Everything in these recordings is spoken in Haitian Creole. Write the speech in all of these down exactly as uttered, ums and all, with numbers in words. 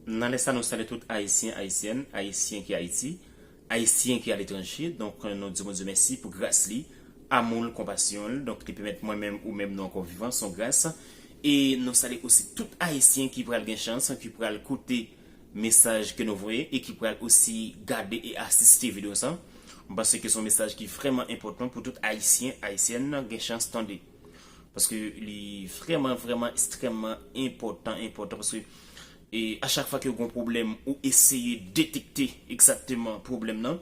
Nan lè sa, nou salye tout Ayisyen, Ayisyèn, Ayisyen ki Ayiti, Ayisyen ki aletranje. Donk, nou di Bondye mèsi pou gras li, amou l, konpasyon l. Donk, li pèmèt mwen menm, ou menm, nou ankò vivan, se yon gras. E nou salye osi tout Ayisyen ki pral gen chans, ki pral koute mesaj ke nou voye e ki pral osi gade e asiste videyo sa. M panse ke se yon mesaj ki vrèman enpòtan pou tout Ayisyen, Ayisyèn gen chans tande. Paske li vrèman, vrèman ekstrèmman enpòtan, enpòtan. Paske e a chak fwa ke w gen yon pwoblèm, ou eseye detekte egzakteman pwoblèm nan.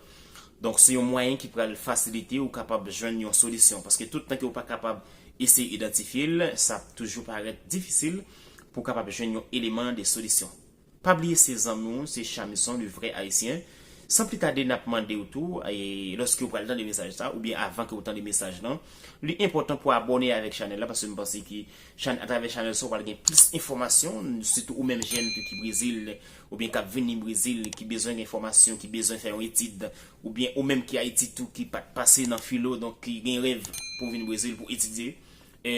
Donk, se yon mwayen ki pral fasilite ou kapab jwenn yon solisyon. Paske tout tan ke ou pa kapab eseye idantifye l, sa ap toujou parèt difisil pou w kapab jwenn yon eleman de solisyon. Pa bliye se zanmi w, se Chamison, le vrai Haïtien. San pli tade, n ap mande w tou, e, lòske w pral tande mesaj sa, oubyen avan ke w tande mesaj lan, li enpòtan pou abòne avèk chanèl la, paske m panse ke chan-, atravè chanèl sa, w pral gen plis enfòmasyon, sitou ou menm jèn tou ki Brezil, oubyen k ap vini Brezil, ki bezwen gen enfòmasyon, ki bezwen fè yon etid, oubyen ou menm ki Ayiti tou, ki pa t pase nan filo, donk ki gen rèv pou vin Brezil pou etidye. E,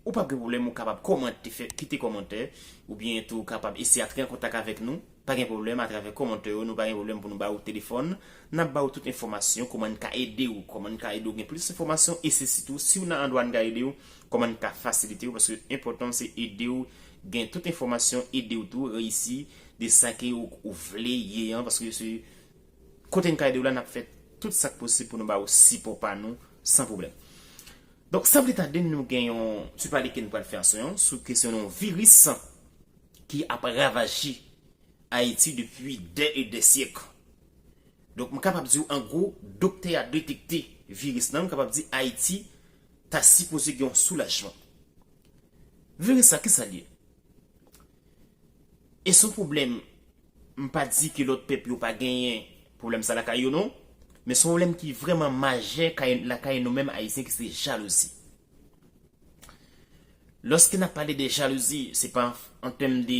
Ou p ap gen pwoblèm, ou kapab kòmante, fè, kite kòmantè, oubyen tou ou kapab eseye antre an kontak avèk nou. Pa gen pwoblèm, atravè kòmantè yo, nou pa gen pwoblèm pou nou ba ou telefòn. N ap ba ou tout enfòmasyon, kòman n ka ede w, kòman n ka ede w gen plis enfòmasyon, e se sitou si w nan andwa n ka ede w, kòman n ka fasilite w, paske enpòtan se ede w gen tout enfòmasyon, ede w tou reyisi de sa ke ou, ou vle ye an, paske se kote n ka ede w la, n ap fè tout sa k posib pou nou ba ou sipò pa nou san pwoblèm. Donk, san pli tade, nou gen yon ti pale ke n pral fè aswè an sou kesyon yon viris ki ap ravaje Ayiti depi dè e dè syèk. Donk, m kapab di w, an gwo, doktè a detekte viris lan, m kapab di Ayiti ta sipoze gen yon soulajman. Viris sa, kisa l ye? E se yon pwoblèm, m pa di ke lòt pèp yo pa genyen pwoblèm sa lakay yo non, men se yon pwoblèm ki vrèman majè kay, lakay nou menm Ayisyen ki se jalouzi. Lòske n ap pale de jalouzi, se pa an tèm de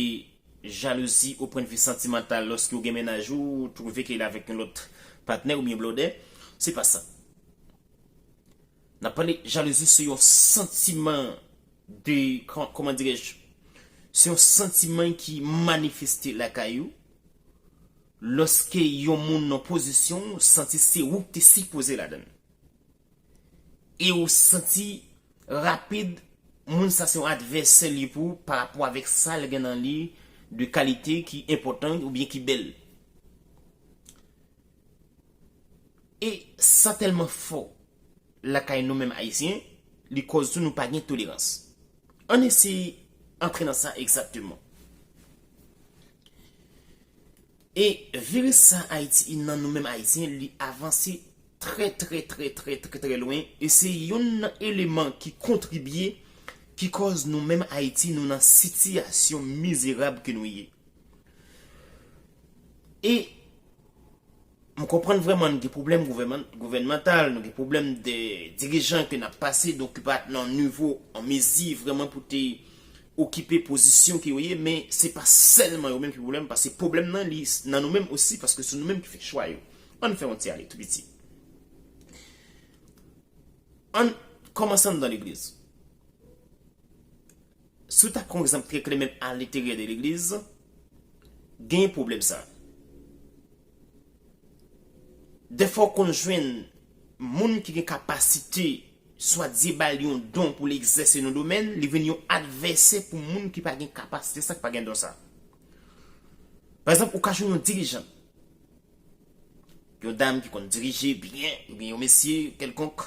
jalouzi o pwennvi santimantal, lòske w gen mennaj ou, ou twouve ke l avèk yon lòt patnè oubyen blòdè, se pa sa. N ap pale jalouzi se yon santiman de, kò-, kòman dirèj, se yon santiman ki manifeste lakay ou lòske yon moun nan pozisyon ou santi se ou ki te sipoze ladan l. E ou santi rapid, moun sa se yon advèsè li pou ou pa rapò avèk sa l gen nan li de kalite ki enpòtan oubyen ki bèl. E sa tèlman fò lakay nou menm Ayisyen, li kòz tou nou pa gen tolerans. Ann eseye antre nan sa egzakteman. E viris sa Ayiti nan nou menm Ayisyen, li avanse trè, trè, trè, trè, trè, trè lwen. E se youn nan eleman ki kontribye, ki kòz nou menm Ayiti, nou nan sitiyasyon mizerab ke nou ye. E m konprann vrèman n gen pwoblèm gouvènman-, gouvènmantal, nou gen pwoblèm de dirijan ke n ap pase, donk ki pa t nan nivo, an mezi vrèman pou te okipe pozisyon ke yo ye, men se pa sèlman yo menm ki pwoblèm, paske pwoblèm nan li nan nou menm osi, paske se nou menm ki fè chwa yo. Ann fè yon ti ale tou piti. Ann kòmanse anndan legliz. Si w ta pran yon egzanp trè klè, menm alenteryè de legliz, gen pwoblèm sa. Dèfwa w konn jwenn moun ki gen kapasite, swa Dye ba l yon don pou l egzèse yon domèn, li vin yon advèsè pou moun ki pa gen kapasite sa, ki pa gen don sa. Pa egzanp, ou ka jwenn yon dirijan, yon dam ki konn dirije byen, oubyen yon mesye kèlkonk.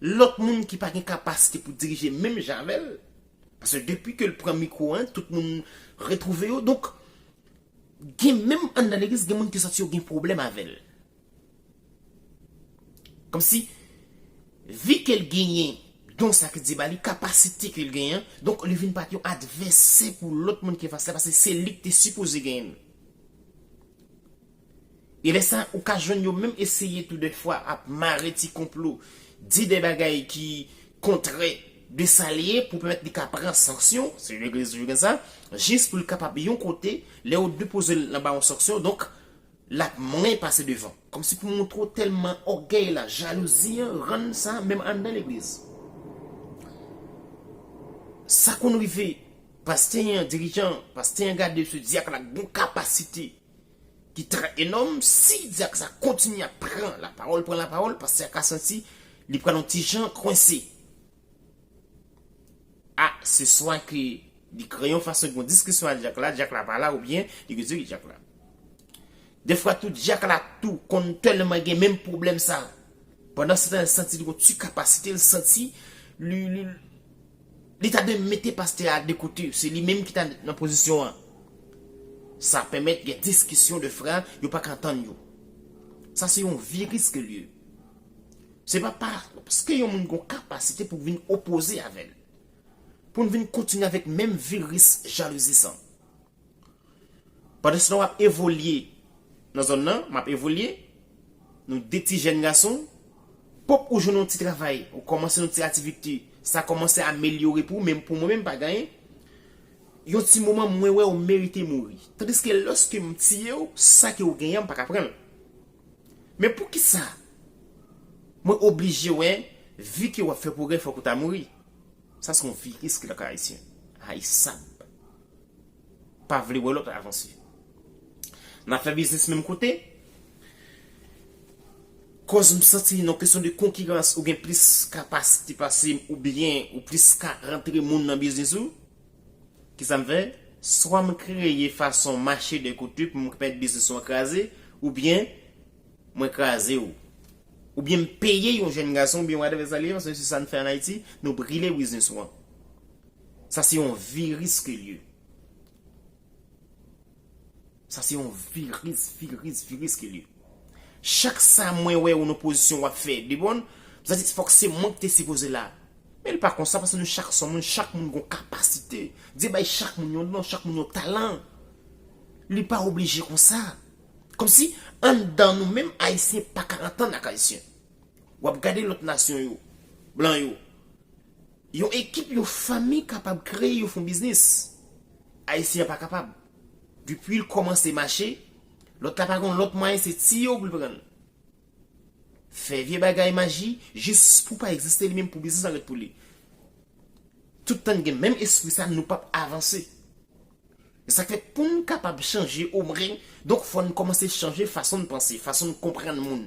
Lòt moun ki pa gen kapasite pou dirije menm jan avè l, paske depi ke l pran mikwo a, tout moun retwouve yo. Donk, gen menm anndan legliz, gen moun ki santi yo gen pwoblèm avè l. Kòmsi, vi ke l genyen don sa ke Dye ba li, kapasite ke l genyen, donk li vin parèt yon advèsè pou lòt moun ki anfas la, paske se li ki te sipoze genyen l. E lè sa, ou ka jwenn yo menm eseye tou dèfwa ap mare ti konplo, di de bagay ki kontrè de sa l ye pou pèmèt li ka pran sanksyon, se legliz toujou gen sa, jis pou l kapab yon kote, lè yo depoze l anba yon sanksyon, donk, l ap mwen pase devan. Kòmsi pou montre w tèlman ògèy la, jalouzi an rann sa menm anndan legliz. Sa konn rive, pastè an, dirijan, pastè an gade se dyak la gen yon kapasite ki trè enòm. Si dyak sa kontinye ap pran lapawòl, pran lapawòl, pastè a ka santi li pral yon ti jan kwense. A, se swa ke li kreye yon fason gen yon diskisyon ak dyak la, dyak la pa la, oubyen li retire dyak la. Defwa tou, dyak la tou konn tèlman gen menm pwoblèm sa. Pandan se tan, l santi li gon ti kapasite, l santi li, li, li ta dwe mete pastè a de kote, se li menm ki ta nan pozisyon an. Sa pèmèt gen diskisyon de frè, yo pa ka antann yo. Sa se yon viris ke l ye. Se pa paske yon moun gon kapasite pou vin opoze avè l, pou n vin kontinye avèk menm viris jalouzi sa. Pandan se tan w ap evolye nan zòn nan, m ap evolye, nou de ti jèn gason, pòp ou jwenn yon ti travay, ou kòmanse yon ti aktivite, sa kòmanse amelyore pou ou, men pou mwen menm pa genyen, yon ti moman mwen wè ou merite mouri. Tandiske lòske m tiye w, sa ke ou genyen an m pa ka pran l. Men poukisa mwen oblije wè, vi ke w ap fè pwogrè, fòk ou ta mouri? Sa se yon viris ki lakay Ayisyen. Ayisab pa vle wè lòt avanse. N ap fè biznis menm kote. Koz m santi nan kesyon de konkirans, ou gen plis kapasite pase m, oubyen ou plis ka rantre moun nan biznis ou. Kisa m fè? Swa m kreye fason mache de kote pou m pèmèt biznis ou an kraze, oubyen mwen kraze w. Oubyen m peye yon jèn gason, oubyen whatever sa li ye, paske se sa n fè ann Ayiti, nou brile biznis ou an. Sa se yon viris ke l ye. Sa se yon viris, viris, viris ke l ye. Chak sa mwen wè ou nan pozisyon w ap fè de bòn, m santi fòk se mwen ki te sipoze la. Men l pa konsa, paske nou chak se moun, chak moun gon kapasite. Dye bay chak moun yon don, chak moun yon talan. Li pa oblije konsa. Kòmsi anndan nou menm, Ayisyen pa ka antann ak Ayisyen. W ap gade lòt nasyon yo, blan yo. Yon ekip, yon fanmi kapab kreye yon fon biznis. Ayisyen an pa kapab. Depi l kòmanse mache, lòt la pa gon lòt mwayen, se tiye w pou l pran l. Fè vye bagay maji, jis pou pa egziste li menm, pou biznis la ret pou li. Tout tan n gen menm espri sa, nou p ap avanse. Se sa k fè pou n kapab chanje omwen, donk fò n kòmanse chanje fason n panse, fason n konprann moun.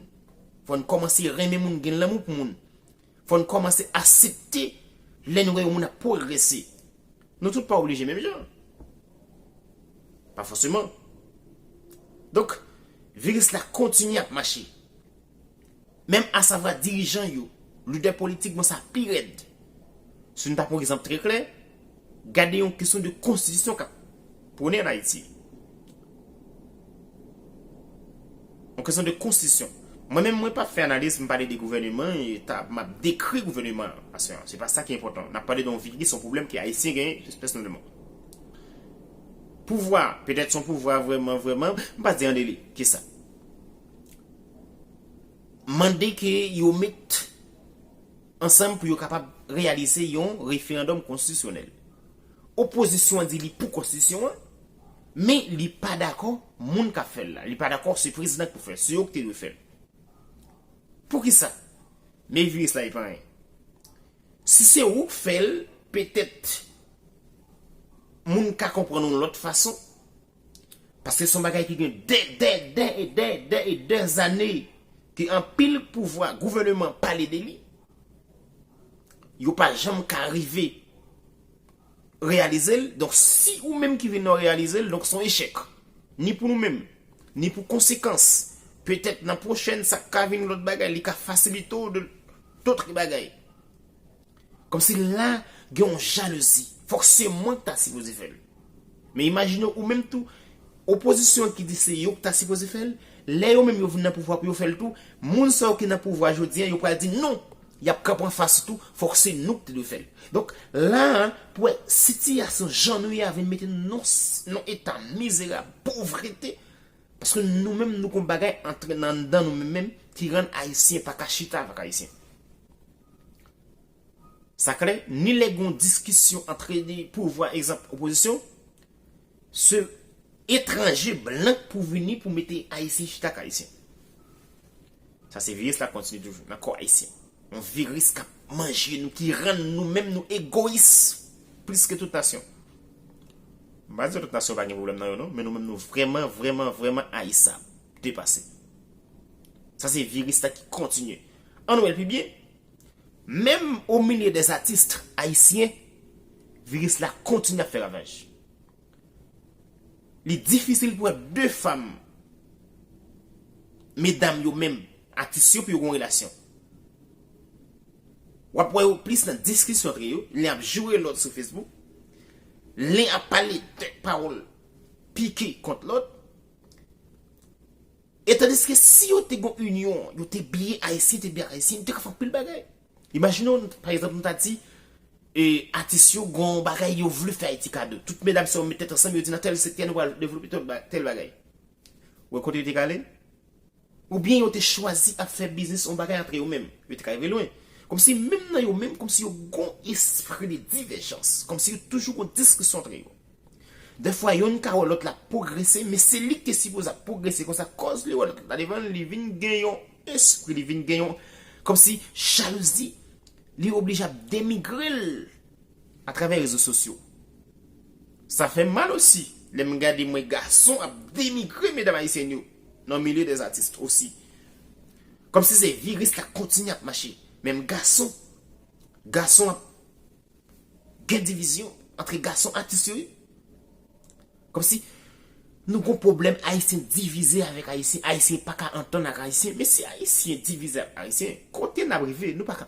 Fò n kòmanse renmen moun, gen lanmou pou moun. Fò n kòmanse aksepte lè n wè yon moun ap pwogrese. Nou tout pa oblije menm jan. Pa fòseman. Donk, viris la kontinye ap mache. Menm asavwa dirijan yo, lidè politik, bon, sa pi rèd. Si n ta pran yon egzanp trè klè, gade yon kesyon de konstitisyon k ap pwonnen ann Ayiti. Yon kesyon de konstitisyon. Mwen menm, mwen pa fè analiz, m pale de gouvèneman, e ta, m ap dekri gouvèneman an. Paske se pa sa ki enpòtan. N ap pale de yon viris, yon pwoblèm ke Ayisyen genyen pèsonèlman. Pouvwa, petèt se yon pouvwa vrèman, vrèman, m pa di ann de li. Kisa? Mande ke yo met ansanm pou yo kapab reyalize yon referandòm konstitisyonèl. Opozisyon an di li pou konstitisyon an, men li pa dakò moun k ap fè l la. Li pa dakò se prezidan ki pou fè l, se yo ki te dwe fè l. Poukisa? Men viris la e pa anyen. Si se ou k fè l, petèt moun ka konprann ou lòt fason. Paske se yon bagay ki gen dè, dè, dè e dè, dè e dè zane ke anpil pouvwa gouvèneman pale de li. Yo pa janm ka rive reyalize l. Donk, si ou menm ki vin nan reyalize l, donk se yon echèk. Ni pou nou menm, ni pou konsekans. Petèt nan pwochèn, sa ka vin lòt bagay, li ka fasilite w de dòt bagay. Kòmsi la, gen yon jalouzi. Fòk se mwen ki ta sipoze fè l. Men imajine w ou menm tou, opozisyon an ki di se yo ki ta sipoze fè l, lè yo menm yo vin nan pouvwa pou yo fè l tou, moun sa yo ki nan pouvwa jodi an, yo pral di non, y ap kanpe anfas ou tou, fòk se nou ki te dwe fè l. Donk, la a, pou wè sitiyasyon jan nou ye a vin mete nou nan s-, nan eta mizerab, povrete, paske nou menm, nou gon bagay antre nan anndan nou menm, menm, ki rann Ayisyen pa ka chita avèk Ayisyen. Sa klè, ni lè gen yon diskisyon ant de pouvwa, egzanp, opozisyon, se etranje blan k pou vini pou mete Ayisyen chita ak Ayisyen. Sa se viris la kontinye toujou nan kò Ayisyen. Yon viris k ap manje nou, ki rann nou menm nou egoyis plis ke tout nasyon. M pa di lòt nasyon pa gen pwoblèm nan yo non, men nou menm nou vrèman, vrèman, vrèman ayisab, depase. Sa se viris la ki kontinye. Ann wè l pi byen. Menm o milye dè zatis ayisyen, viris la kontinye ap fè ravaj. Li difisil pou wè de fanm, medam yo menm, atis yo pou yo gen yon relasyon. W ap wè yo plis nan diskisyon antre yo, len ap joure lòt sou Facebook, len ap pale de pawòl pike kont lòt. E tandiske si yo te gen yon inyon, yo te byen ayisyen, te byen ayisyen, yo te ka fè anpil bagay. Imajine w, pa egzanp, nou ta di, e, atis yo gen yon bagay yo vle fè Ayiti kado. Tout medam sa yo met tèt ansanm, yo di nan tèl sektè nou pral devlope tèl ba- tèl bagay. Ou wè kote yo te ka ale? Oubyen yo te chwazi ap fè biznis yon bagay antre yo menm. Yo te ka rive lwen. Kòmsi menm nan yo menm, kòmsi yo gon espri de divèjans. Kòmsi yo toujou gon diskisyon antre yo. Dèfwa, yonn ka wè lòt la pwogrese, men se li ki te sipoze ap pwogrese konsa, kòz li wè lòt la devan l, li vin gen yon espri, li vin gen yon, kòmsi jalouzi, li oblije ap denigre l atravè rezo sosyo. Sa fè m mal osi, lè m gade mwen gason ap denigre medam ayisyèn yo nan milye dè zatis osi. Kòmsi se viris la kontinye ap mache. Menm gason, gason ap gen divizyon antre gason atis yo wi. Kòmsi nou gon pwoblèm ayisyen divize avèk ayisyen, ayisyen pa ka antann ak ayisyen. Men si ayisyen divize ak ayisyen, kote n ap rive? Nou pa ka,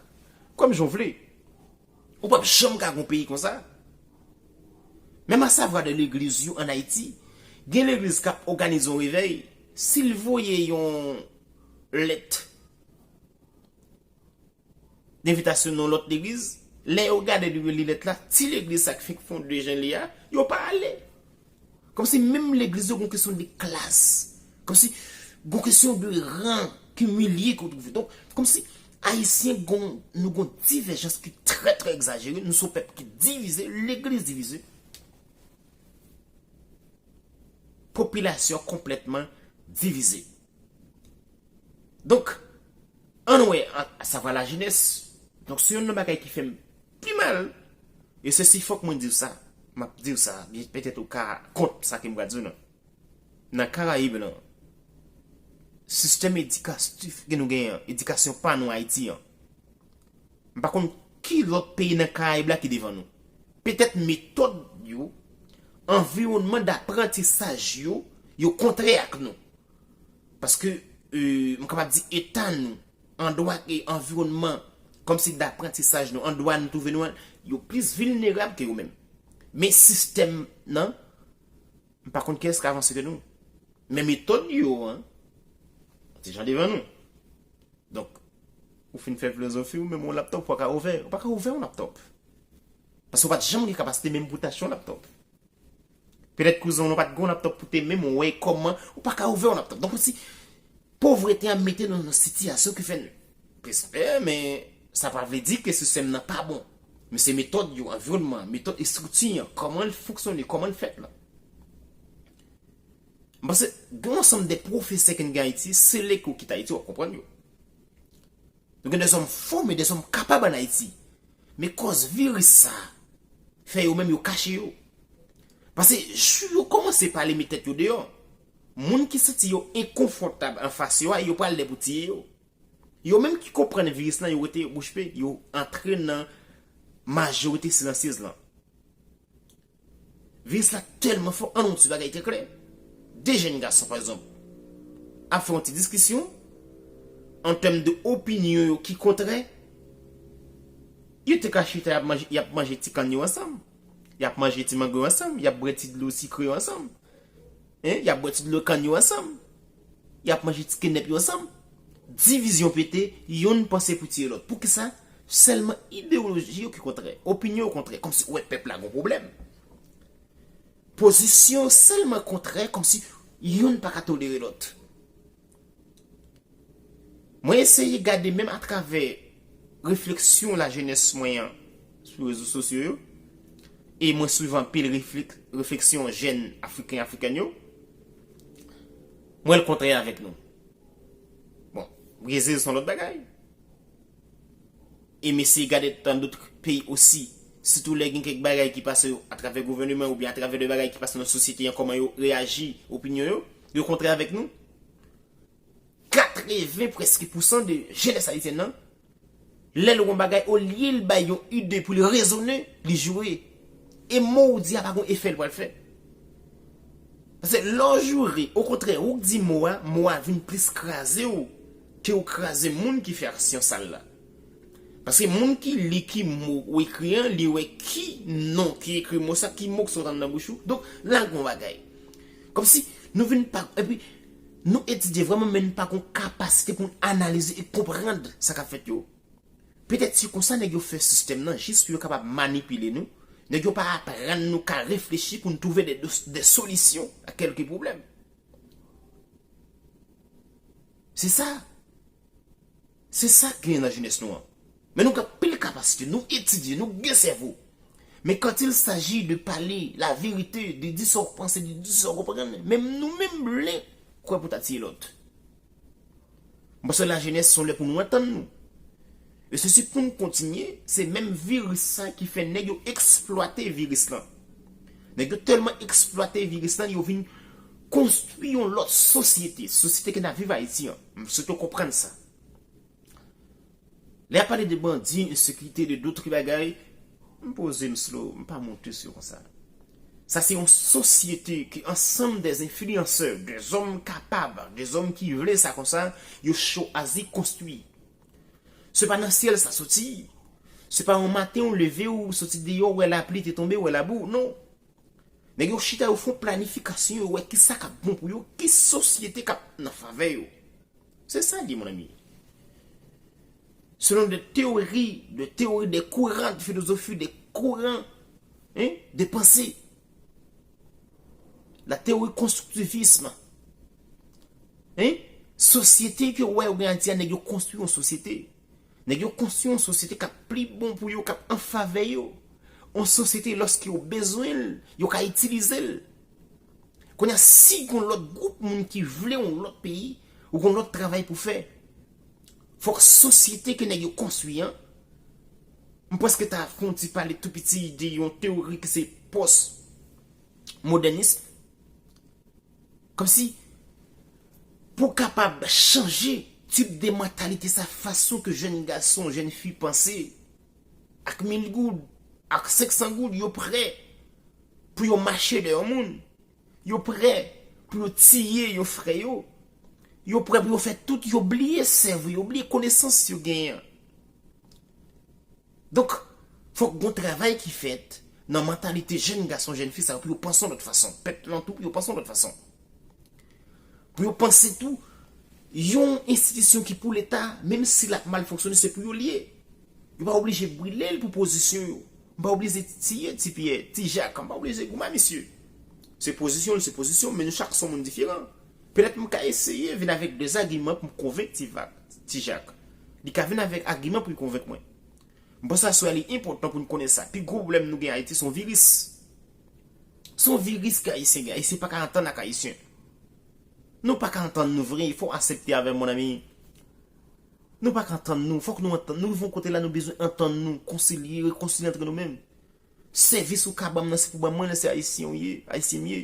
kòm jan w vle, ou p ap janm ka gon peyi konsa. Menm asavwa de legliz yo ann Ayiti, gen legliz k ap òganize yon revèy, si l voye yon lèt envitasyon nan lòt legliz, lè yo gade li, li lèt la, ti legliz sa k fenk fonde jan li a, yo pa ale. Kòmsi menm legliz yo gon kesyon de klas. Kòmsi gon kesyon de ran, ki milye ke w twouve. Donk, kòmsi ayisyen gon, nou gon divèjans ki trè, trè egzajere. Nou se yon pèp ki divize, legliz divize. Popilasyon konplètman divize. Donk, ann wè, an, sa va lajenès. Donk, se youn nan bagay ki fè m pi mal. E sesi, fòk mwen di w sa. M ap di w sa, byen, petèt ou ka kont sa ke m pral di w nan. Nan Karayib lan, sistèm edikatif ke nou genyen an, edikasyon pa nou Ayiti an, m pa konn ki lòt peyi nan Karayib la ki devan nou. Petèt metòd yo, anviwònman daprantisaj yo, yo kontrè ak nou. Paske, e, m kapab di eta nou, andwa e anviwònman, kòmsi daprantisaj nou, andwa nou twouve nou an, yo plis vilnerab ke yo menm. Men sistèm nan, m pa konn kiyès k avanse ke nou. Men metòd yo an, ti jan devan nou. Donk, ou fin fè filozofi, ou menm yon laptòp, ou pa ka ouvè, ou pa ka ouvè yon laptòp. Paske ou pa t janm gen kapasite menm pou t achte yon laptòp. Petèt kouzen w lan pa t gen yon laptòp pou te menm wè kòman, ou pa ka ouvè yon laptòp. Donk, si povrete an mete nou nan sitiyasyon ki fè n plis pè, men sa pa vle di ke sistèm nan pa bon. Men se metòd yo, anviwònman, metòd estrikti an, kòman l fonksyone, kòman l fèt la. M panse, gen yon ansanm de pwofesè ke n gen Ayiti, se lè ke w kite Ayiti, w ap konprann yo. Nou gen dèzòm fòme, dèzòm kapab ann Ayiti. Men kòz viris sa a fè yo menm yo kache yo. Paske jou yo kòmanse pale met tèt yo deyò, moun ki santi yo enkonfòtab anfas yo a, yo pral lè pou tiye yo. Yo menm ki konprann viris lan, yo rete bouch be, yo antre nan majorite silansyez lan. Viris la tèlman fò, ann wè yon ti bagay trè klè. De jèn gason, pa egzanp, ap fè yon ti diskisyon, an tèm de opinyon yo ki kontrè, yo te ka chita, y ap manje, y ap manje ti kann yo ansanm, y ap manje ti mango yo ansanm, y ap bwè ti dlo sikre yo ansanm, en, y ap bwè ti dlo kann yo ansanm. Y ap manje ti kenèp yo ansanm. Divizyon pete, yonn panse pou tiye lòt. Poukisa? Sèlman ideyoloji yo ki kontrè, opinyon yo kontrè, kòmsi ou wè pèp la gon pwoblèm. Pozisyon yo sèlman kontrè, kòmsi yonn pa ka tolere lòt. Mwen eseye gade menm atravè refleksyon lajenès mwen an sou rezo sosyo yo, e mwen swiv anpil reflek-, refleksyon jèn Afriken, Afrikèn yo, mwen wè l kontrè avèk nou. Bon, Brezil se yon lòt bagay. E m eseye gade tan dòt peyi osi, Sitou lè gen kèk bagay ki pase atravè gouvènman oubyen atravè de bagay ki pase nan sosyete an, kòman yo reyaji, opinyon yo, yo kontrè avèk nou. Katreven prèske pousan de jenès ayisyèn nan, lè l wè yon bagay, olye l bay yon ide pou l rezonnen, li joure. E mo w di a pa gon efè l pral fè. Paske lè w joure, okontrè, ou k di mo a, mo a vin plis kraze w ke w kraze moun ki fè aksyon sal la. Paske moun ki li ki mo ou ekri an, li wè ki non ki ekri mo sa, ki mo ki sot anndan bouch ou. Donk, la l gon bagay. Kòmsi nou vin pa, epi nou etidye vrèman, men n pa gon kapasite pou n analize e konprann sa k ap fèt yo. Petèt se konsa nèg yo fè sistèm nan, jis pou yo kapab manipile nou. Nèg yo pa aprann nou ka reflechi pou n twouve de, de, de solisyon a kèlke pwoblèm. Se sa. Se sa k genyen nan jenès nou an. Men nou gen anpil kapasite, nou etidye, nou gen sèvo. Men quand il s'agit de parler la vérité, de di sa w panse, de di sa w konprann, menm nou menm blan kwè pou ta tiye lòt. M panse lajenès se yon lè pou nou antann nou. E se si pou n kontinye, se menm viris sa ki fè nèg yo eksplwate viris lan. Nèg yo tèlman eksplwate viris lan, yo vin konstwi yon lòt sosyete, sosyete ke n ap viv Ayiti an. M swete w konprann sa. Lè y ap pale de bandi, ensekirite, de dòt bagay, m poze m slow, m pa monte sou yo konsa. Sa se yon sosyete ki ansanm de enfliyansè, de zòm kapab, de zòm ki vle sa konsa, yo chwazi konstwi. Se pa nan syèl sa soti. Se pa yon maten ou leve ou soti deyò, ou wè lapli te tonbe, ou wè labou, non. Nèg yo chita, yo fè yon planifikasyon, yo wè ki sa k ap bon pou yo, ki sosyete k ap nan favè yo. Se sa l ye, mon ami. Selon de théories, de théories, des courants de philosophie, des courants, hein, de pensée. La théorie constructivisme. Hein? Sosyete ke w wè yo gen Ayiti a, nèg yo konstwi yon sosyete. Nèg yo konstwi yon sosyete k ap pli bon pou yo, k ap an favè yo. Yon sosyete, lòske yo bezwen l, yo ka itilize l. Kounye a, si gon lòt gwoup moun ki vle yon lòt peyi, ou gon lòt travay pou fè, fòk sosyete ke nèg yo konstwi an, m prèske ta fè yon ti pale tou piti de yon teyori ki se pòs modènis. Kòmsi, pou w kapab chanje tip de mantalite sa, fason ke jèn gason, jèn fi panse, ak mil goud, ak senk san goud, yo prè pou yo mache dèyè yon moun. Yo prè pou yo tiye yon frè yo. Yo prè pou yo fè tout, yo bliye sèvo, yo bliye konesans yo genyen an. Donk, fòk gon travay ki fèt nan mantalite jèn gason, jèn fi sa yo pou yo panse yon lòt fason. Pèp lan tou pou yo panse yon lòt fason. Pou yo panse tou, yon enstitisyon ki pou Leta, menm si l ap mal fonksyone, se pou yo l ye. Yo pa oblije brile l pou pozisyon yo. M pa oblije tiye Ti Pyè, Ti Jak, m pa oblije goumen misye. Se pozisyon l, se pozisyon, men nou chak se yon moun diferan. Petèt m ka eseye vin avèk de zagiman pou m konvenk Ti Vak, Ti Jak. Li ka vin avèk agiman pou l konvenk mwen. M panse sa li enpòtan pou n konnen sa. Pi gwo pwoblèm nou gen Ayiti, se yon viris. Se yon viris ke Ayisyen gen. Ayisyen pa ka antann ak Ayisyen. Nou pa ka antann nou vre, fò w aksepte avè m, mon ami. Nou pa ka antann nou, fòk nou antann. Nou rive yon kote la, nou bezwen antann nou, konsilye, rekonsilye antre nou menm. Sèvis ou ka ban m nan, se pou ban mwen, se Ayisyen w ye, Ayisyen m ye.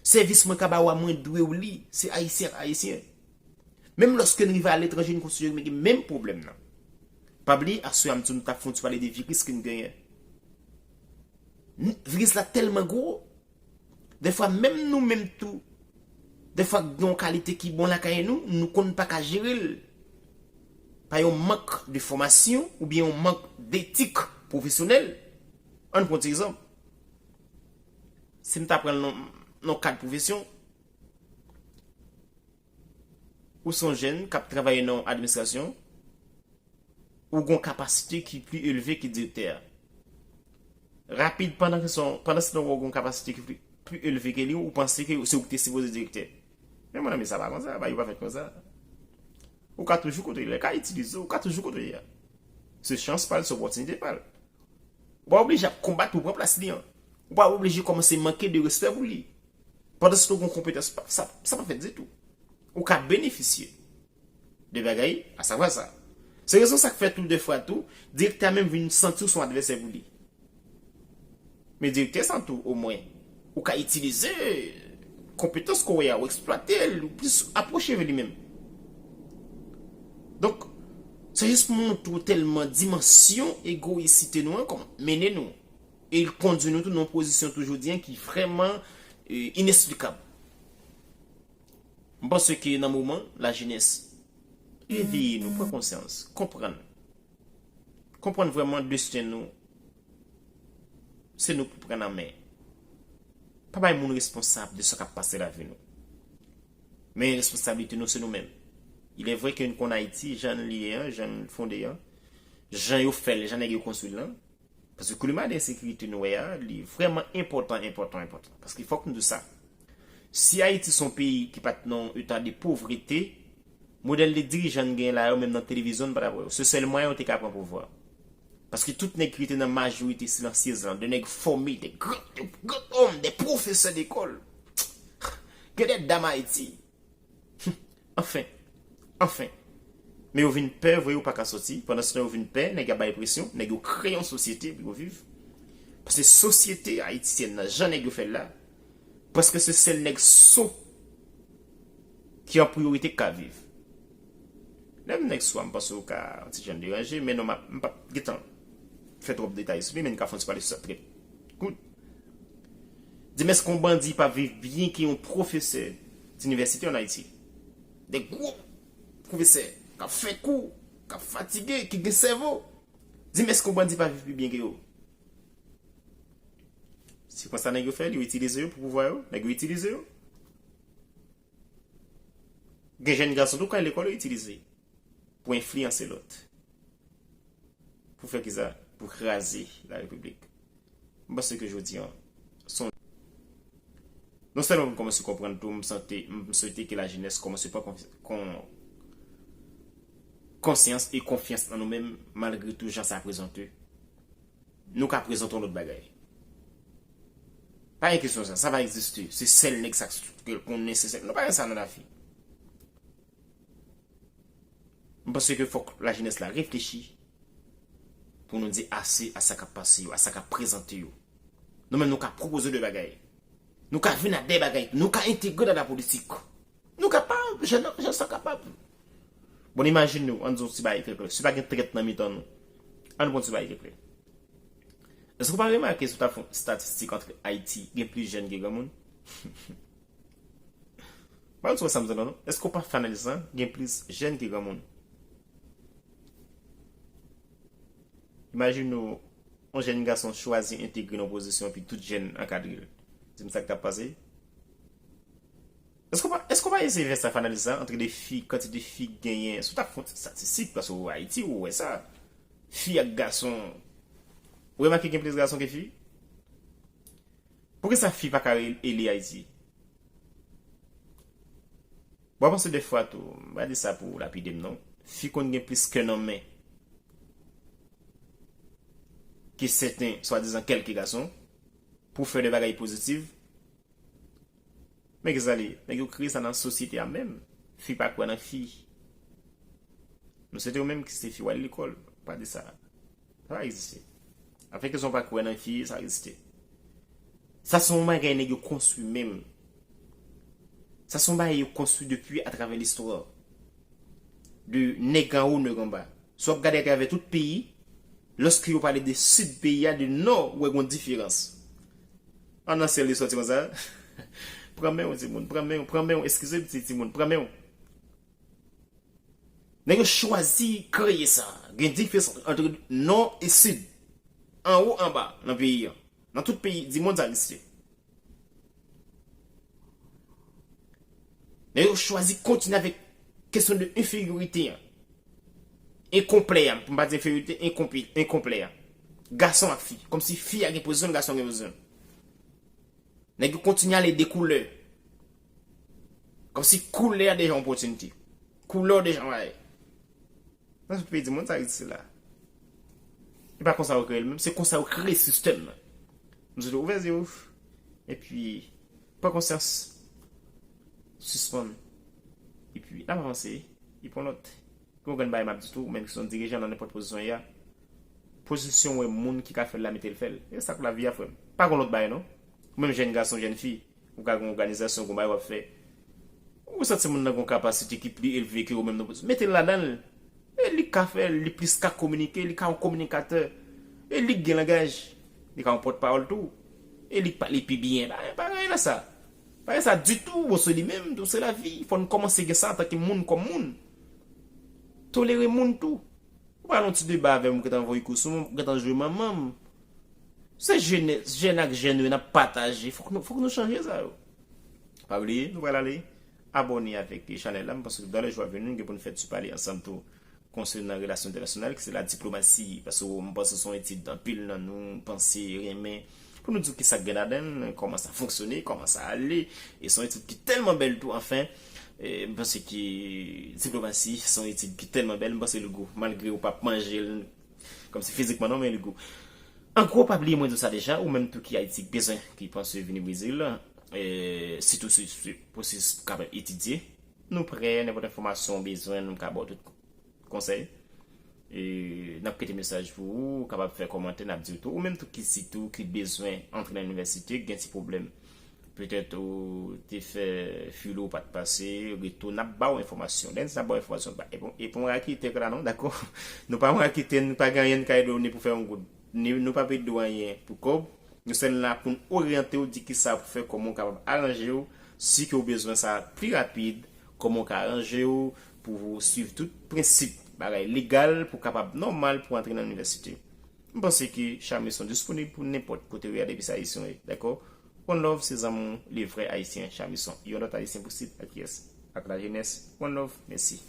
Sèvis mwen ka ba w a, mwen dwe w li, se Ayisyen ak Ayisyen. Menm lòske n rive aletranje, n konsidere nou gen menm pwoblèm nan. Pa bliye, aswè a m di w nou t ap fè yon ti pale de viris ke n genyen. N-, viris la tèlman gwo, dèfwa menm nou menm tou, dèfwa gen yon kalite ki bon lakay nou, nou konn pa ka jere l. Pa yon mank de fòmasyon oubyen yon mank detik pwofesyonèl. Ann pran ti egzanp. Si m ta pran l nan, nan kad pwofesyon, ou se yon jèn k ap travay nan administrasyon, ou gen yon kapasite ki pli elve ke direktè a. Rapid, pandan ke se yon, pandan se tan ou gen yon kapasite ki pli, pli elve ke li, ou panse ke se ou ki te sipoze direktè. Men mon ami, sa pa konsa, bagay yo pa fèt konsa. Ou ka toujou kote l, li ka itilize w, ou ka toujou kote l ye a. Se chans pa l, se opòtinite pa l. Ou pa oblije ap konbat pou pran plas li an. Ou pa oblije kòmanse manke de respè pou li. Pandan se tan ou gen konpetans, pa, sa, sa pa fèt ditou. Ou ka benefisye de bagay, asavwa sa. Se rezon sa k fè tou dèfwa tou, direktè a menm vin santi w se yon advèsè pou li. Men direktè sa tou, omwen, ou ka itilize konpetans ke w wè a, ou eksplwate l, ou plis apwoche vè li menm. Donk, se jis pou montre w tèlman dimansyon egoyisite nou an, kòman mennen nou. E l kondui nou tou nan yon pozisyon tou jodi a ki vrèman, e, inesplikab. M panse ke nan moman, lajenès, reveye nou, pran konsyans, konprann. Konprann vrèman desten nou, se nou k pou pran nan men. Pa bay moun responsab de sa k ap pase lavi nou. Men responsablite nou, se nou menm. Il est vrai ke n konn Ayiti, jan li ye an, jan l fonde an, jan yo fè l, jan nèg yo konstwi l lan. Paske klima de ensekirite nou wè a, li vrèman enpòtan, enpòtan, enpòtan. Paske fòk nou di sa. Si Ayiti se yon peyi ki pa t nan yon eta de povrete, modèl de dirijan n gen la yo, menm nan televizyon, n pa t ap wè yo. Se sèl mwayen yo te ka pran pouvwa. Paske tout nèg ki rete nan majorite silansyez lan, de nèg fòme, de gran, de gran òm, de pwofesè lekòl, gen de dam Ayiti. Anfen, anfen. Men yo vin pè, vre, yo pa ka soti. Pandan se tan yo vin pè, nèg yo ap bay presyon, nèg yo kreye yon sosyete pou yo viv. Paske sosyete ayisyèn nan, jan nèg yo fè l la, prèske se sèl nèg so ki an priyorite k ka viv. Lè m nèg so a, m panse w ka yon ti jan deranje, men non, m ap, m p ap gentan fè twòp detay sou li, men n ka fè yon ti pale sou sa trè kout. Di m èske yon bandi pa viv byen ke yon pwofesè dinivèsite ann Ayiti? De gwo pwofesè k ap fè kou, k ap fatige, ki gen sèvo. Di m èske yon bandi pa viv pi byen ke yo? Se konsa nèg yo fè l, yo itilize yo pou pouvwa yo, nèg yo itilize yo. Gen jèn gason tou k al lekòl yo itilize pou enfliyanse lòt. Pou fè kisa? Pou kraze larepiblik. M panse ke jodi a, se yon, non sèlman pou n kòmanse konprann tou, m sante, m swete ke lajenès kòmanse pran konf-, kon-, konsyans e konfyans nan nou menm, malgre tou jan sa prezante. Nou ka prezante yon lòt bagay. Pa gen kesyon sa, sa pa egziste. Se sèl nèg sa k konnen, se sèl. Nou pa gen sa nan lavi. M panse ke fòk lajenès la reflechi pou nou di ase a sa k ap pase yo, a sa k ap prezante yo. Nou menm nou ka pwopoze de bagay. Nou ka vin ak de bagay. Nou ka entegre nan lapolitik. Nou kapab, jan, jan sa kapab. Bon, imajine nou, ann di yon ti bagay trè klè. Si pa gen trèt nan mitan nou, ann pran yon ti bagay trè klè. Èske w pa remake si w ta fè yon estatistik ant Ayiti, gen plis jèn ke granmoun? Pa wè sa m di la non. Èske w pa fè analiz lan? Gen plis jèn ke granmoun. Imajine w, yon jèn gason chwazi entegre nan yon pozisyon epi tout jèn ankadre l. Di m sa k t ap pase? Èske w pa, èske w pa eseye fè sa, fè analiz sa, ant de fi, kantite fi k genyen, si w ta fè yon ti estatistik, paske w Ayiti, ou wè sa, fi ak gason, ou remake gen plis gason ke fi? Poukisa fi pa ka re-, eli Ayiti? Bon, w ap panse de fwa tou, m pa di sa pou lapide m non. Fi konn gen plis kè nan men ke sèten, swadizan kèlke gason, pou fè de bagay pozitif. Men kisa li, nèg yo kreye sa nan sosyete a menm. Fi pa kwè nan fi. Nou swete yo menm ki se fi, w al lekòl, pa di sa. Sa pa egziste. Afè ke sa w pa kwè nan fi, sa pa egziste. Sa se yon bagay nèg yo konstwi menm. Sa se yon bagay yo konstwi depi atravè listwa. De nèg anwo, nèg anba. Si w ap gade atravè tout peyi, lòske yo pale de sid peyi a, de nò, ou wè gon diferans. An nan syèl li sòti konsa. Pran men w, timoun, pran men w, pran men w, eskize m, ti, timoun, pran men w. Nèg yo chwazi kreye sa. Gen diferans ant nò e sid. Anwo, anba, nan peyi a. Nan tout peyi, di mond sa egziste. Nèg yo chwazi kontinye avèk kesyon de enferiorite an. Enkonplè a, pou m pa di enferiorite, enkonpli-, enkonplè a. Gason ak fi. Kòmsi fi a gen pozisyon l, gason gen pozisyon l. Nèg yo kontinye ale de koulè. Kòmsi koulè a deja yon opòtinite. Koulè w deja yon bagay. Nan tout peyi di mond sa egziste la. E pa konsa yo kreye l menm, se konsa yo kreye sistèm nan. M swete w ouvè zye w, epi pran konsyans, sispann, epi n ap avanse, epi yon lòt. Gen yon grenn bagay m ap di tou, ou menm ki se yon dirijan nan nenpòt pozisyon w ye a, pozisyon w wè moun ki ka fè l la, mete l fè l. E sa k lavi a, frè m. Pa gen lòt bagay non. Ou menm jèn gason, jèn fi, ou ka gen yon òganizasyon, gen yon bagay w ap fè. Ou santi moun nan gen yon kapasite ki pli elve ke ou menm nan. Mete l ladan l. E li ka fè, li plis ka kominike, li ka yon kominikatè. E li gen langaj. Li ka yon pòtpawòl tou. E li pale pi byen. Pa, pa gen anyen nan sa. Pa gen sa ditou, bon, se li menm, tou se lavi. Fò n kòmanse gen sa antanke moun kòm moun. Tolere moun tou. Ou pa nan ti deba avè m, ou gentan voye kou sou mwen, ou gentan jwe manman m. Se jenès, jèn ak jèn yo n ap pataje. Fòk nou, fòk nou chanje sa yo. Pa bliye, nou pral ale abòne avèk chanèl la. M panse ke dans les jours à venir, nou gen pou n fè ti pale ansanm tou konsènan relasyon entènasyonal, ki se la diplomasi. Paske m panse se yon etid anpil nan nou panse, renmen, pou nou di w kisa k gen ladan l, kòman sa fonksyone, kòman sa ale. E se yon etid ki tèlman bèl tou, anfen. E, m panse ke diplomasi se yon etid ki tèlman bèl, m panse li gou. Malgre ou p ap manje l kòmsi fizikman non, men li gou. An gwo, pa bliye mwen di w sa deja, ou menm tou ki Ayiti, ki bezwen, ki panse vini Brezil, e, sitou si, si pwosesis pou kapab etidye, nou prè, nenpòt enfòmasyon ou bezwen, nou ka ba w tout konsèy. E, n ap kite mesaj pou ou, ou kapab fè kòmantè, n ap di w tou. Ou menm tou ki sitou, ki bezwen antre nan inivèsite, gen ti pwoblèm. Petèt ou te fè filo ou pa t pase, retou, n ap ba w enfòmasyon. Lè n di n ap ba w enfòmasyon, pa, e pa, e pa yon raketè k la non, dakò? Nou pa yon raketè, nou pa gen anyen n ka ede w ni pou fè yon goud. Ni, nou p ap ede w anyen pou kòb. Nou sèl la pou n oryante w, di kisa pou fè, kòman w kapab aranje w, si ke w bezwen sa pli rapid, kòman w ka aranje w pou w swiv tout prensip bagay legal pou w kapab nòmal pou w antre nan inivèsite. M panse ke Chamison disponib pou nenpòt kote w ye a depi se Ayisyen w ye, dakò? One love, se zanmi w, le vrè Ayisyen, Chamison. Yon lòt Ayisyen posib ak kiyès? Ak lajenès. One love, mèsi.